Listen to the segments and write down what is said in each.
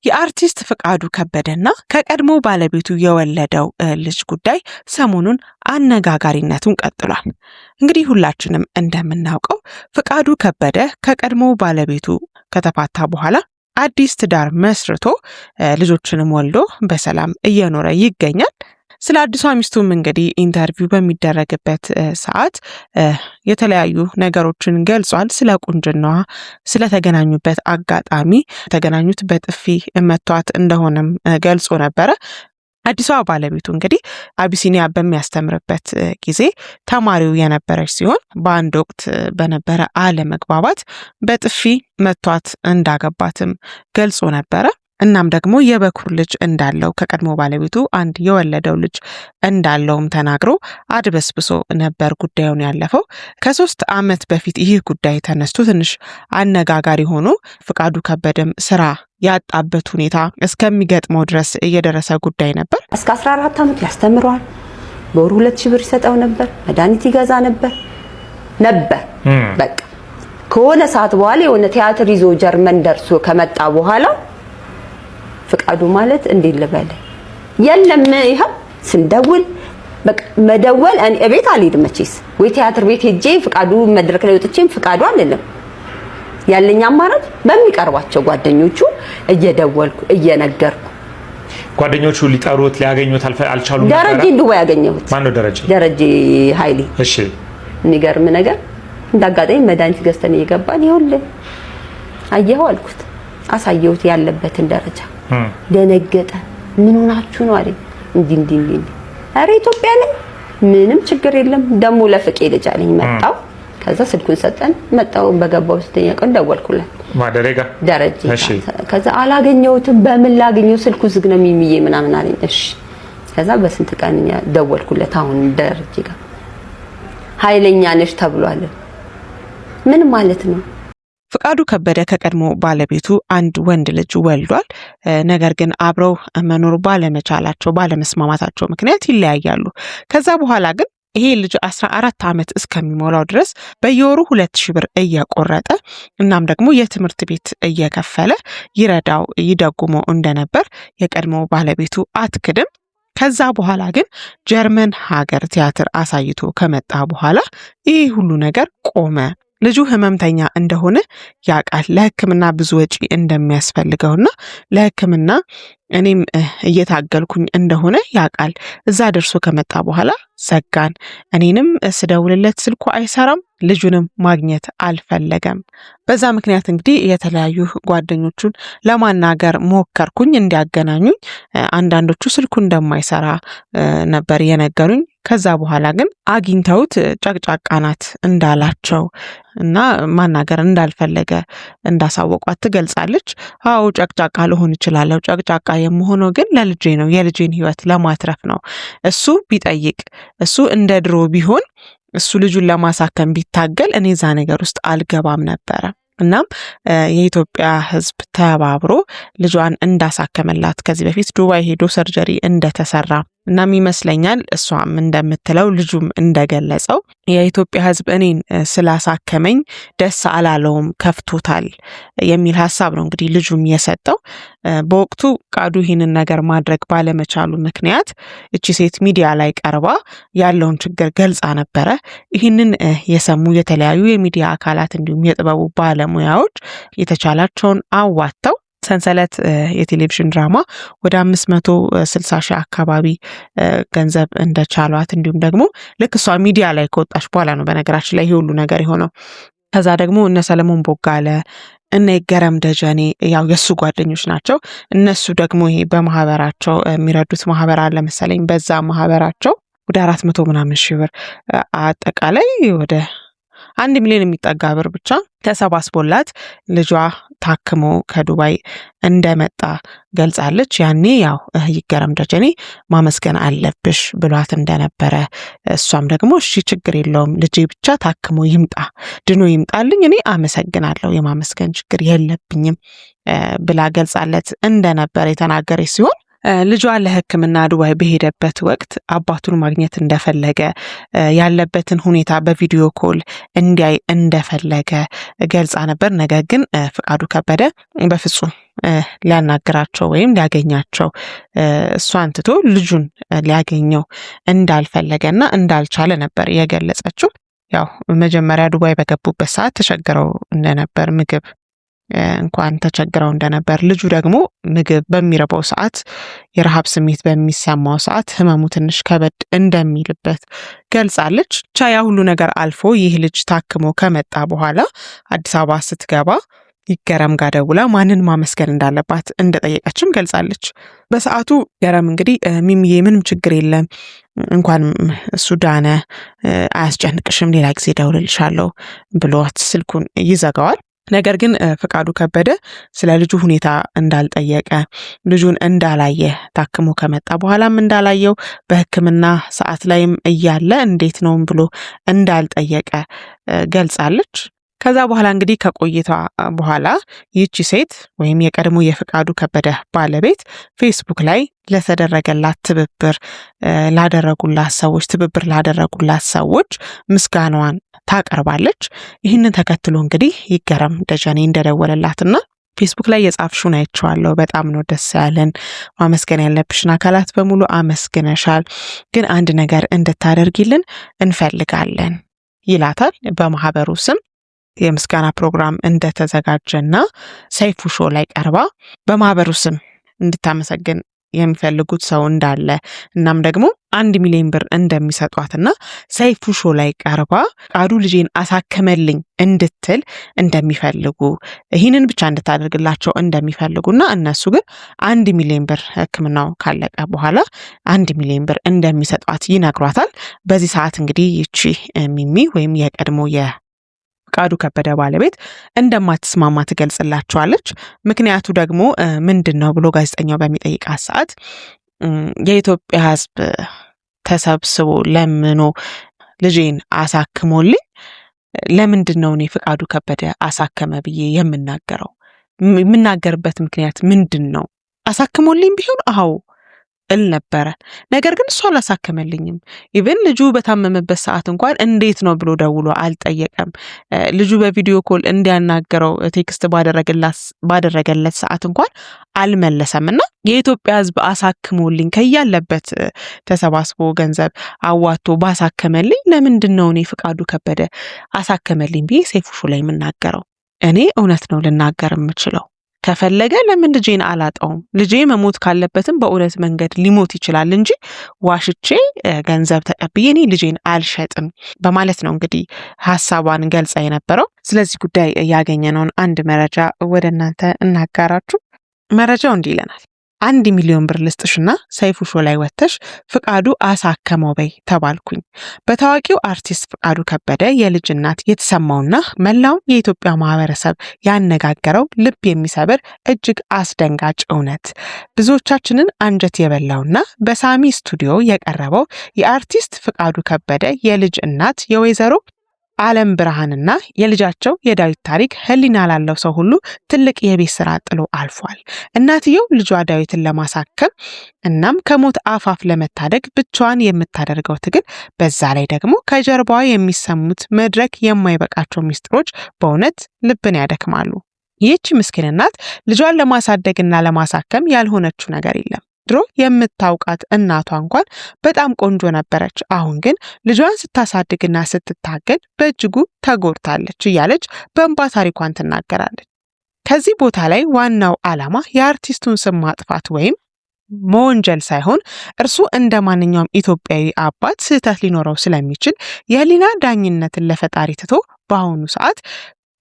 የአርቲስት ፍቃዱ ከበደና ከቀድሞ ባለቤቱ የወለደው ልጅ ጉዳይ ሰሞኑን አነጋጋሪነቱን ቀጥሏል። እንግዲህ ሁላችንም እንደምናውቀው ፍቃዱ ከበደ ከቀድሞ ባለቤቱ ከተፋታ በኋላ አዲስ ትዳር መስርቶ ልጆችንም ወልዶ በሰላም እየኖረ ይገኛል። ስለ አዲሷ ሚስቱም እንግዲህ interview በሚደረግበት ሰዓት የተለያዩ ነገሮችን ገልጿል። ስለ ቁንጅናዋ፣ ስለተገናኙበት አጋጣሚ የተገናኙት በጥፊ መቷት እንደሆነም ገልጾ ነበረ። አዲሷ ባለቤቱ እንግዲህ አቢሲኒያ በሚያስተምርበት ጊዜ ተማሪው የነበረች ሲሆን በአንድ ወቅት በነበረ አለመግባባት በጥፊ መቷት እንዳገባትም ገልጾ ነበረ። እናም ደግሞ የበኩር ልጅ እንዳለው ከቀድሞ ባለቤቱ አንድ የወለደው ልጅ እንዳለውም ተናግሮ አድበስብሶ ነበር ጉዳዩን ያለፈው። ከ3 ዓመት በፊት ይህ ጉዳይ ተነስቶ ትንሽ አነጋጋሪ ሆኖ ፍቃዱ ከበደም ስራ ያጣበት ሁኔታ እስከሚገጥመው ድረስ እየደረሰ ጉዳይ ነበር። እስከ 14 ዓመት ያስተምረዋል። በወሩ 2000 ብር ይሰጠው ነበር። መድኃኒት ይገዛ ነበር ነበር በቃ ከሆነ ሰዓት በኋላ የሆነ ቲያትር ይዞ ጀርመን ደርሶ ከመጣ በኋላ ፍቃዱ ማለት እንዴት ልበል የለም። ይኸው ስንደውል በቃ መደወል እኔ እቤት አልሄድም መቼስ ወይ ቲያትር ቤት ሄጄ ፍቃዱ መድረክ ላይ ወጥቼም ፍቃዱ አልልም። ያለኝ አማራጭ በሚቀርቧቸው ጓደኞቹ እየደወልኩ እየነገርኩ። ጓደኞቹ ሊጠሩት ሊያገኙት አልቻሉም። ደረጀ ዱባይ ያገኘሁት። ማነው ደረጀ? ደረጀ ኃይሌ። የሚገርም ነገር እንዳጋጣሚ መድኃኒት ገዝተን እየገባን ይኸውልህ አየኸው አልኩት። አሳየሁት ያለበትን ደረጃ። ደነገጠ። ምን ሆናችሁ ነው አለኝ። እንዲህ እንዲህ እንዲህ እንዲህ። ኧረ ኢትዮጵያ ነኝ፣ ምንም ችግር የለም። ደግሞ ለፍቄ ልጅ አለኝ። መጣው። ከዛ ስልኩን ሰጠን። መጣው። በገባው ስተኛ ቀን ደወልኩለት። ማደረጋ ደረጀ። ከዛ አላገኘሁትም። በምን ላገኘው? ስልኩ ዝግ ነው የሚሚዬ ምናምን አለኝ። እሺ። ከዛ በስንት ቀን ደወልኩለት። አሁን ደረጀ ጋር ኃይለኛ ነሽ ተብሏል። ምን ማለት ነው? ፍቃዱ ከበደ ከቀድሞ ባለቤቱ አንድ ወንድ ልጅ ወልዷል። ነገር ግን አብረው መኖር ባለመቻላቸው ባለመስማማታቸው ምክንያት ይለያያሉ። ከዛ በኋላ ግን ይሄ ልጅ 14 ዓመት እስከሚሞላው ድረስ በየወሩ 2000 ብር እየቆረጠ እናም ደግሞ የትምህርት ቤት እየከፈለ ይረዳው ይደጉመው እንደነበር የቀድሞ ባለቤቱ አትክድም። ከዛ በኋላ ግን ጀርመን ሀገር ቲያትር አሳይቶ ከመጣ በኋላ ይህ ሁሉ ነገር ቆመ። ልጁ ህመምተኛ እንደሆነ ያውቃል። ለሕክምና ብዙ ወጪ እንደሚያስፈልገውና ለሕክምና እኔም እየታገልኩኝ እንደሆነ ያውቃል። እዛ ደርሶ ከመጣ በኋላ ዘጋን። እኔንም ስደውልለት ስልኩ አይሰራም፣ ልጁንም ማግኘት አልፈለገም። በዛ ምክንያት እንግዲህ የተለያዩ ጓደኞቹን ለማናገር ሞከርኩኝ እንዲያገናኙኝ። አንዳንዶቹ ስልኩ እንደማይሰራ ነበር የነገሩኝ። ከዛ በኋላ ግን አግኝተውት ጨቅጫቃ ናት እንዳላቸው እና ማናገር እንዳልፈለገ እንዳሳወቋት ትገልጻለች። አዎ ጨቅጫቃ ልሆን እችላለሁ። ጨቅጫቃ የምሆነው ግን ለልጄ ነው፣ የልጄን ህይወት ለማትረፍ ነው። እሱ ቢጠይቅ፣ እሱ እንደ ድሮ ቢሆን፣ እሱ ልጁን ለማሳከም ቢታገል እኔ እዛ ነገር ውስጥ አልገባም ነበረ። እናም የኢትዮጵያ ሕዝብ ተባብሮ ልጇን እንዳሳከመላት፣ ከዚህ በፊት ዱባይ ሄዶ surgery እንደተሰራ፣ እናም ይመስለኛል እሷም እንደምትለው ልጁም እንደገለጸው የኢትዮጵያ ሕዝብ እኔን ስላሳከመኝ ደስ አላለውም፣ ከፍቶታል የሚል ሀሳብ ነው እንግዲህ ልጁም የሰጠው። በወቅቱ ፍቃዱ ይህንን ነገር ማድረግ ባለመቻሉ ምክንያት እቺ ሴት ሚዲያ ላይ ቀርባ ያለውን ችግር ገልጻ ነበረ። ይህንን የሰሙ የተለያዩ የሚዲያ አካላት እንዲሁም የጥበቡ ባለሙያዎች የተቻላቸውን አዋጥተው ሰንሰለት የቴሌቪዥን ድራማ ወደ 560,000 አካባቢ ገንዘብ እንደቻሏት፣ እንዲሁም ደግሞ ልክ እሷ ሚዲያ ላይ ከወጣች በኋላ ነው በነገራችን ላይ ይህ ሁሉ ነገር የሆነው። ከዛ ደግሞ እነ ሰለሞን ቦጋለ፣ እነ ይገረም ደጀኔ ያው የእሱ ጓደኞች ናቸው። እነሱ ደግሞ ይሄ በማህበራቸው የሚረዱት ማህበር አለ መሰለኝ። በዛ ማህበራቸው ወደ 400 ምናምን ሺህ ብር፣ አጠቃላይ ወደ 1 ሚሊዮን የሚጠጋ ብር ብቻ ተሰባስቦላት ልጇ ታክሞ ከዱባይ እንደመጣ ገልጻለች። ያኔ ያው ይገረም ደጀኔ ማመስገን አለብሽ ብሏት እንደነበረ፣ እሷም ደግሞ እሺ ችግር የለውም፣ ልጄ ብቻ ታክሞ ይምጣ፣ ድኖ ይምጣልኝ፣ እኔ አመሰግናለሁ፣ የማመስገን ችግር የለብኝም ብላ ገልጻለት እንደነበረ የተናገረች ሲሆን ልጇ ለሕክምና ዱባይ በሄደበት ወቅት አባቱን ማግኘት እንደፈለገ፣ ያለበትን ሁኔታ በ video call እንዲያይ እንደፈለገ ገልጻ ነበር። ነገር ግን ፍቃዱ ከበደ በፍጹም ሊያናግራቸው ወይም ሊያገኛቸው እሷን ትቶ ልጁን ሊያገኘው እንዳልፈለገና እንዳልቻለ ነበር የገለጸችው። ያው መጀመሪያ ዱባይ በገቡበት ሰዓት ተቸግረው እንደነበር፣ ምግብ እንኳን ተቸግረው እንደነበር፣ ልጁ ደግሞ ምግብ በሚረባው ሰዓት፣ የረሃብ ስሜት በሚሰማው ሰዓት ህመሙ ትንሽ ከበድ እንደሚልበት ገልጻለች። ብቻ ያ ሁሉ ነገር አልፎ ይህ ልጅ ታክሞ ከመጣ በኋላ አዲስ አበባ ስትገባ ይገረም ጋር ደውላ ማንን ማመስገን እንዳለባት እንደጠየቀችም ገልጻለች። በሰዓቱ ገረም እንግዲህ ሚሚዬ ምንም ችግር የለም፣ እንኳንም እሱ ዳነ፣ አያስጨንቅሽም፣ ሌላ ጊዜ ደውልልሻለሁ ብሏት ስልኩን ይዘጋዋል። ነገር ግን ፍቃዱ ከበደ ስለ ልጁ ሁኔታ እንዳልጠየቀ፣ ልጁን እንዳላየ፣ ታክሞ ከመጣ በኋላም እንዳላየው፣ በሕክምና ሰዓት ላይም እያለ እንዴት ነውም ብሎ እንዳልጠየቀ ገልጻለች። ከዛ በኋላ እንግዲህ ከቆይታ በኋላ ይህቺ ሴት ወይም የቀድሞ የፍቃዱ ከበደ ባለቤት ፌስቡክ ላይ ለተደረገላት ትብብር ላደረጉላት ሰዎች ትብብር ላደረጉላት ሰዎች ምስጋናዋን ታቀርባለች። ይህንን ተከትሎ እንግዲህ ይገረም ደጀኔ እንደደወለላትና ፌስቡክ ላይ የጻፍሽውን አይቼዋለሁ፣ በጣም ነው ደስ ያለን፣ ማመስገን ያለብሽን አካላት በሙሉ አመስግነሻል፣ ግን አንድ ነገር እንድታደርጊልን እንፈልጋለን ይላታል። በማህበሩ ስም የምስጋና ፕሮግራም እንደተዘጋጀና ሰይፉ ሾው ላይ ቀርባ በማህበሩ ስም እንድታመሰግን የሚፈልጉት ሰው እንዳለ፣ እናም ደግሞ 1 ሚሊዮን ብር እንደሚሰጧትና ሰይፉ ሾው ላይ ቀርባ ፍቃዱ ልጄን አሳከመልኝ እንድትል እንደሚፈልጉ፣ ይህንን ብቻ እንድታደርግላቸው እንደሚፈልጉና እነሱ ግን 1 ሚሊዮን ብር ሕክምናው ካለቀ በኋላ 1 ሚሊዮን ብር እንደሚሰጧት ይነግሯታል። በዚህ ሰዓት እንግዲህ ይቺ ሚሚ ወይም የቀድሞ ፍቃዱ ከበደ ባለቤት እንደማትስማማ ትገልጽላቸዋለች። ምክንያቱ ደግሞ ምንድን ነው ብሎ ጋዜጠኛው በሚጠይቃት ሰዓት የኢትዮጵያ ሕዝብ ተሰብስቦ ለምኖ ልጄን አሳክሞልኝ ለምንድን ነው እኔ ፍቃዱ ከበደ አሳከመ ብዬ የምናገረው? የምናገርበት ምክንያት ምንድን ነው? አሳክሞልኝ ቢሆን አዎ እል ነበረ። ነገር ግን እሱ አላሳከመልኝም። Even ልጁ በታመመበት ሰዓት እንኳን እንዴት ነው ብሎ ደውሎ አልጠየቀም። ልጁ በ video call እንዲያናገረው text ባደረገለት ሰዓት እንኳን አልመለሰም። እና የኢትዮጵያ ሕዝብ አሳክሞልኝ ከያለበት ተሰባስቦ ገንዘብ አዋጥቶ ባሳከመልኝ ለምንድን ነው እኔ ፍቃዱ ከበደ አሳከመልኝ ብዬ ሰይፉ ሾው ላይ የምናገረው? እኔ እውነት ነው ልናገር የምችለው። ከፈለገ ለምን ልጄን አላጣውም? ልጄ መሞት ካለበትም በእውነት መንገድ ሊሞት ይችላል እንጂ ዋሽቼ ገንዘብ ተቀብዬ እኔ ልጄን አልሸጥም በማለት ነው እንግዲህ ሀሳቧን ገልጻ የነበረው። ስለዚህ ጉዳይ ያገኘነውን አንድ መረጃ ወደ እናንተ እናጋራችሁ። መረጃው እንዲህ ይለናል። 1 ሚሊዮን ብር ልስጥሽና ሰይፉ ሾው ላይ ወጥተሽ ፍቃዱ አሳከመው በይ ተባልኩኝ። በታዋቂው አርቲስት ፍቃዱ ከበደ የልጅ እናት የተሰማውና መላውን የኢትዮጵያ ማህበረሰብ ያነጋገረው ልብ የሚሰብር እጅግ አስደንጋጭ እውነት፣ ብዙዎቻችንን አንጀት የበላውና በሳሚ ስቱዲዮ የቀረበው የአርቲስት ፍቃዱ ከበደ የልጅ እናት የወይዘሮ ዓለም ብርሃንና የልጃቸው የዳዊት ታሪክ ሕሊና ላለው ሰው ሁሉ ትልቅ የቤት ስራ ጥሎ አልፏል። እናትየው ልጇ ዳዊትን ለማሳከም እናም ከሞት አፋፍ ለመታደግ ብቻዋን የምታደርገው ትግል፣ በዛ ላይ ደግሞ ከጀርባዋ የሚሰሙት መድረክ የማይበቃቸው ሚስጥሮች በእውነት ልብን ያደክማሉ። ይህቺ ምስኪን እናት ልጇን ለማሳደግና ለማሳከም ያልሆነችው ነገር የለም። ድሮ የምታውቃት እናቷ እንኳን በጣም ቆንጆ ነበረች። አሁን ግን ልጇን ስታሳድግና ስትታገል በእጅጉ ተጎድታለች እያለች በእንባ ታሪኳን ትናገራለች። ከዚህ ቦታ ላይ ዋናው ዓላማ የአርቲስቱን ስም ማጥፋት ወይም መወንጀል ሳይሆን እርሱ እንደ ማንኛውም ኢትዮጵያዊ አባት ስህተት ሊኖረው ስለሚችል የህሊና ዳኝነትን ለፈጣሪ ትቶ በአሁኑ ሰዓት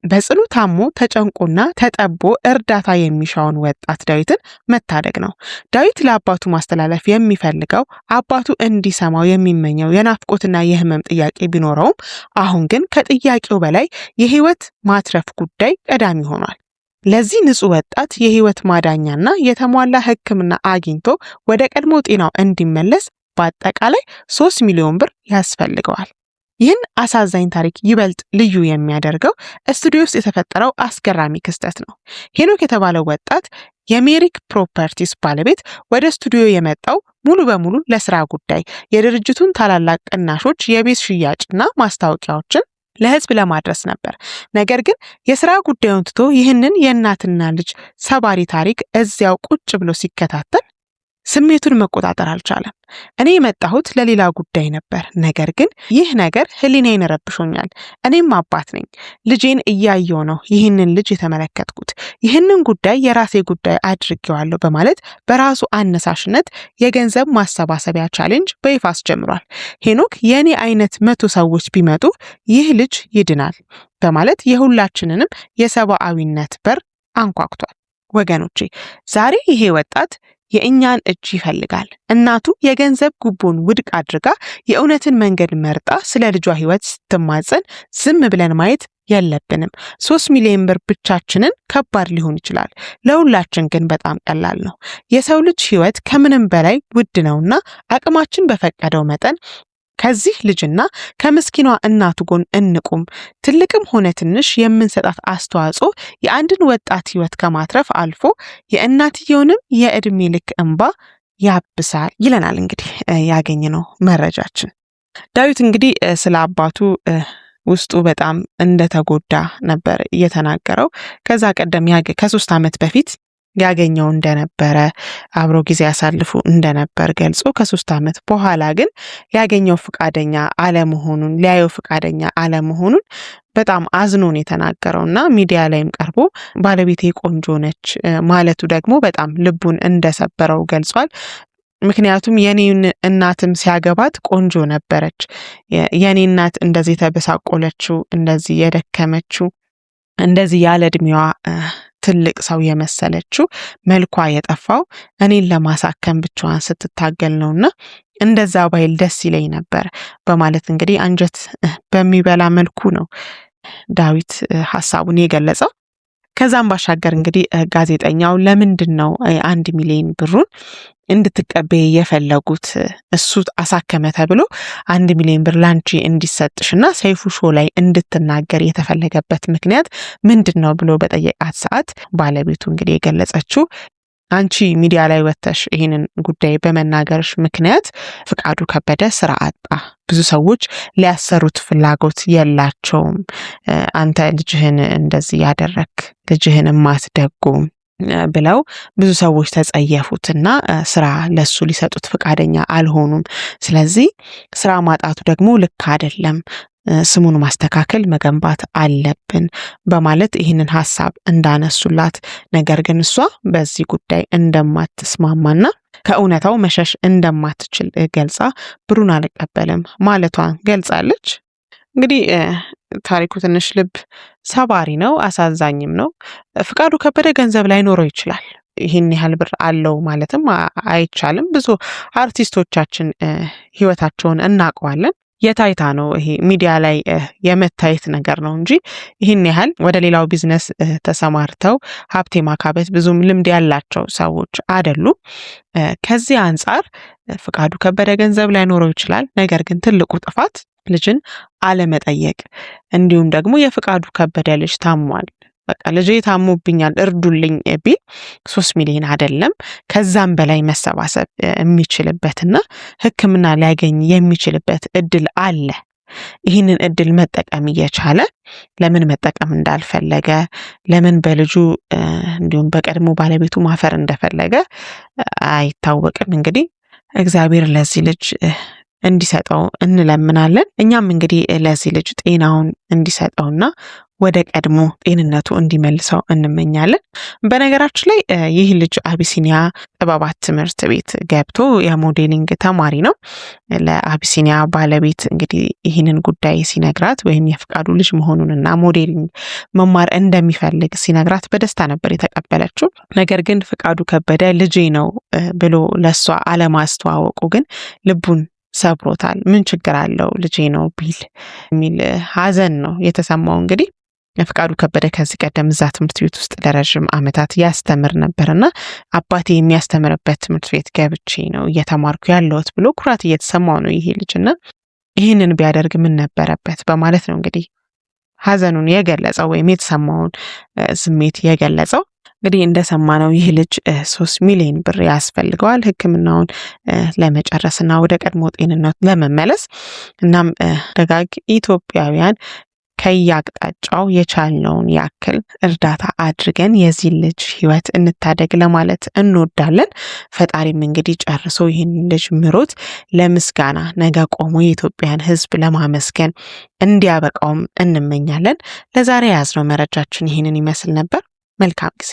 በጽኑ ታሞ ተጨንቆና ተጠቦ እርዳታ የሚሻውን ወጣት ዳዊትን መታደግ ነው። ዳዊት ለአባቱ ማስተላለፍ የሚፈልገው፣ አባቱ እንዲሰማው የሚመኘው የናፍቆትና የህመም ጥያቄ ቢኖረውም አሁን ግን ከጥያቄው በላይ የህይወት ማትረፍ ጉዳይ ቀዳሚ ሆኗል። ለዚህ ንጹህ ወጣት የህይወት ማዳኛና የተሟላ ሕክምና አግኝቶ ወደ ቀድሞ ጤናው እንዲመለስ በአጠቃላይ 3 ሚሊዮን ብር ያስፈልገዋል። ይህን አሳዛኝ ታሪክ ይበልጥ ልዩ የሚያደርገው ስቱዲዮ ውስጥ የተፈጠረው አስገራሚ ክስተት ነው። ሄኖክ የተባለው ወጣት የሜሪክ ፕሮፐርቲስ ባለቤት ወደ ስቱዲዮ የመጣው ሙሉ በሙሉ ለስራ ጉዳይ የድርጅቱን ታላላቅ ቅናሾች፣ የቤት ሽያጭና ማስታወቂያዎችን ለህዝብ ለማድረስ ነበር። ነገር ግን የስራ ጉዳዩን ትቶ ይህንን የእናትና ልጅ ሰባሪ ታሪክ እዚያው ቁጭ ብሎ ሲከታተል ስሜቱን መቆጣጠር አልቻለም። እኔ የመጣሁት ለሌላ ጉዳይ ነበር፣ ነገር ግን ይህ ነገር ህሊናዬን ረብሾኛል። እኔም አባት ነኝ። ልጄን እያየው ነው ይህንን ልጅ የተመለከትኩት። ይህንን ጉዳይ የራሴ ጉዳይ አድርጌዋለሁ በማለት በራሱ አነሳሽነት የገንዘብ ማሰባሰቢያ challenge በይፋ አስጀምሯል። ሄኖክ የእኔ አይነት 100 ሰዎች ቢመጡ ይህ ልጅ ይድናል በማለት የሁላችንንም የሰብአዊነት በር አንኳኩቷል። ወገኖቼ ዛሬ ይሄ ወጣት የእኛን እጅ ይፈልጋል። እናቱ የገንዘብ ጉቦን ውድቅ አድርጋ የእውነትን መንገድ መርጣ ስለ ልጇ ሕይወት ስትማጸን ዝም ብለን ማየት የለብንም። 3 ሚሊዮን ብር ብቻችንን ከባድ ሊሆን ይችላል፣ ለሁላችን ግን በጣም ቀላል ነው። የሰው ልጅ ሕይወት ከምንም በላይ ውድ ነውና አቅማችን በፈቀደው መጠን ከዚህ ልጅና ከምስኪኗ እናቱ ጎን እንቁም። ትልቅም ሆነ ትንሽ የምንሰጣት አስተዋጽኦ የአንድን ወጣት ሕይወት ከማትረፍ አልፎ የእናትየውንም የእድሜ ልክ እንባ ያብሳል ይለናል። እንግዲህ ያገኘነው መረጃችን። ዳዊት እንግዲህ ስለ አባቱ ውስጡ በጣም እንደተጎዳ ነበር እየተናገረው። ከዛ ቀደም ከ3 ዓመት በፊት ያገኘው እንደነበረ፣ አብሮ ጊዜ ያሳልፉ እንደነበር ገልጾ ከ3 ዓመት በኋላ ግን ሊያገኘው ፈቃደኛ አለመሆኑን፣ ሊያየው ፈቃደኛ አለመሆኑን በጣም አዝኖን የተናገረው እና ሚዲያ ላይም ቀርቦ ባለቤቴ ቆንጆ ነች ማለቱ ደግሞ በጣም ልቡን እንደሰበረው ገልጿል። ምክንያቱም የኔን እናትም ሲያገባት ቆንጆ ነበረች። የኔ እናት እንደዚህ የተበሳቆለችው፣ እንደዚህ የደከመችው፣ እንደዚህ ያለ እድሜዋ ትልቅ ሰው የመሰለችው፣ መልኳ የጠፋው እኔን ለማሳከም ብቻዋን ስትታገል ነውና እንደዛ ባይል ደስ ይለኝ ነበር በማለት እንግዲህ አንጀት በሚበላ መልኩ ነው ዳዊት ሀሳቡን የገለጸው። ከዛም ባሻገር እንግዲህ ጋዜጠኛው ለምንድን ነው 1 ሚሊዮን ብሩን እንድትቀበይ የፈለጉት፣ እሱ አሳከመ ተብሎ 1 ሚሊዮን ብር ላንቺ እንዲሰጥሽና ሰይፉ ሾው ላይ እንድትናገር የተፈለገበት ምክንያት ምንድን ነው ብሎ በጠየቃት ሰዓት ባለቤቱ እንግዲህ የገለጸችው አንቺ ሚዲያ ላይ ወጥተሽ ይህንን ጉዳይ በመናገርሽ ምክንያት ፍቃዱ ከበደ ስራ አጣ። ብዙ ሰዎች ሊያሰሩት ፍላጎት የላቸውም። አንተ ልጅህን እንደዚህ ያደረክ፣ ልጅህን ማትደጉም ብለው ብዙ ሰዎች ተጸየፉትና ስራ ለሱ ሊሰጡት ፈቃደኛ አልሆኑም። ስለዚህ ስራ ማጣቱ ደግሞ ልክ አይደለም፣ ስሙን ማስተካከል መገንባት አለብን በማለት ይህንን ሀሳብ እንዳነሱላት፣ ነገር ግን እሷ በዚህ ጉዳይ እንደማትስማማና ከእውነታው መሸሽ እንደማትችል ገልጻ ብሩን አልቀበልም ማለቷን ገልጻለች። እንግዲህ ታሪኩ ትንሽ ልብ ሰባሪ ነው፣ አሳዛኝም ነው። ፍቃዱ ከበደ ገንዘብ ላይኖረው ይችላል። ይህን ያህል ብር አለው ማለትም አይቻልም። ብዙ አርቲስቶቻችን ህይወታቸውን እናውቀዋለን። የታይታ ነው፣ ይሄ ሚዲያ ላይ የመታየት ነገር ነው እንጂ ይህን ያህል ወደ ሌላው ቢዝነስ ተሰማርተው ሀብት የማካበት ብዙም ልምድ ያላቸው ሰዎች አይደሉም። ከዚህ አንጻር ፍቃዱ ከበደ ገንዘብ ላይኖረው ይችላል። ነገር ግን ትልቁ ጥፋት ልጅን አለመጠየቅ፣ እንዲሁም ደግሞ የፍቃዱ ከበደ ልጅ ታሟል፣ በቃ ልጄ ታሞብኛል እርዱልኝ ቢል 3 ሚሊዮን አይደለም ከዛም በላይ መሰባሰብ የሚችልበትና ሕክምና ሊያገኝ የሚችልበት እድል አለ። ይህንን እድል መጠቀም እየቻለ ለምን መጠቀም እንዳልፈለገ፣ ለምን በልጁ እንዲሁም በቀድሞ ባለቤቱ ማፈር እንደፈለገ አይታወቅም። እንግዲህ እግዚአብሔር ለዚህ ልጅ እንዲሰጠው እንለምናለን። እኛም እንግዲህ ለዚህ ልጅ ጤናውን እንዲሰጠውና ወደ ቀድሞ ጤንነቱ እንዲመልሰው እንመኛለን። በነገራችን ላይ ይህ ልጅ አቢሲኒያ ጥበባት ትምህርት ቤት ገብቶ የ modeling ተማሪ ነው። ለአቢሲኒያ ባለቤት እንግዲህ ይህንን ጉዳይ ሲነግራት ወይም የፍቃዱ ልጅ መሆኑንና modeling መማር እንደሚፈልግ ሲነግራት በደስታ ነበር የተቀበለችው። ነገር ግን ፍቃዱ ከበደ ልጄ ነው ብሎ ለሷ አለማስተዋወቁ ግን ልቡን ሰብሮታል። ምን ችግር አለው ልጄ ነው ቢል የሚል ሀዘን ነው የተሰማው። እንግዲህ ፍቃዱ ከበደ ከዚህ ቀደም እዛ ትምህርት ቤት ውስጥ ለረዥም ዓመታት ያስተምር ነበርና አባቴ የሚያስተምርበት ትምህርት ቤት ገብቼ ነው እየተማርኩ ያለሁት ብሎ ኩራት እየተሰማው ነው ይሄ ልጅና ይህንን ቢያደርግ ምን ነበረበት በማለት ነው እንግዲህ ሀዘኑን የገለጸው ወይም የተሰማውን ስሜት የገለጸው። እንግዲህ እንደሰማነው ይህ ልጅ 3 ሚሊዮን ብር ያስፈልገዋል ሕክምናውን ለመጨረስና ወደ ቀድሞ ጤንነቱ ለመመለስ። እናም ደጋግ ኢትዮጵያውያን ከየአቅጣጫው የቻልነውን ያክል እርዳታ አድርገን የዚህ ልጅ ሕይወት እንታደግ ለማለት እንወዳለን። ፈጣሪም እንግዲህ ጨርሶ ይህን ልጅ ምሮት ለምስጋና ነገ ቆሞ የኢትዮጵያን ሕዝብ ለማመስገን እንዲያበቃውም እንመኛለን። ለዛሬ የያዝነው መረጃችን ይህንን ይመስል ነበር። መልካም ጊዜ።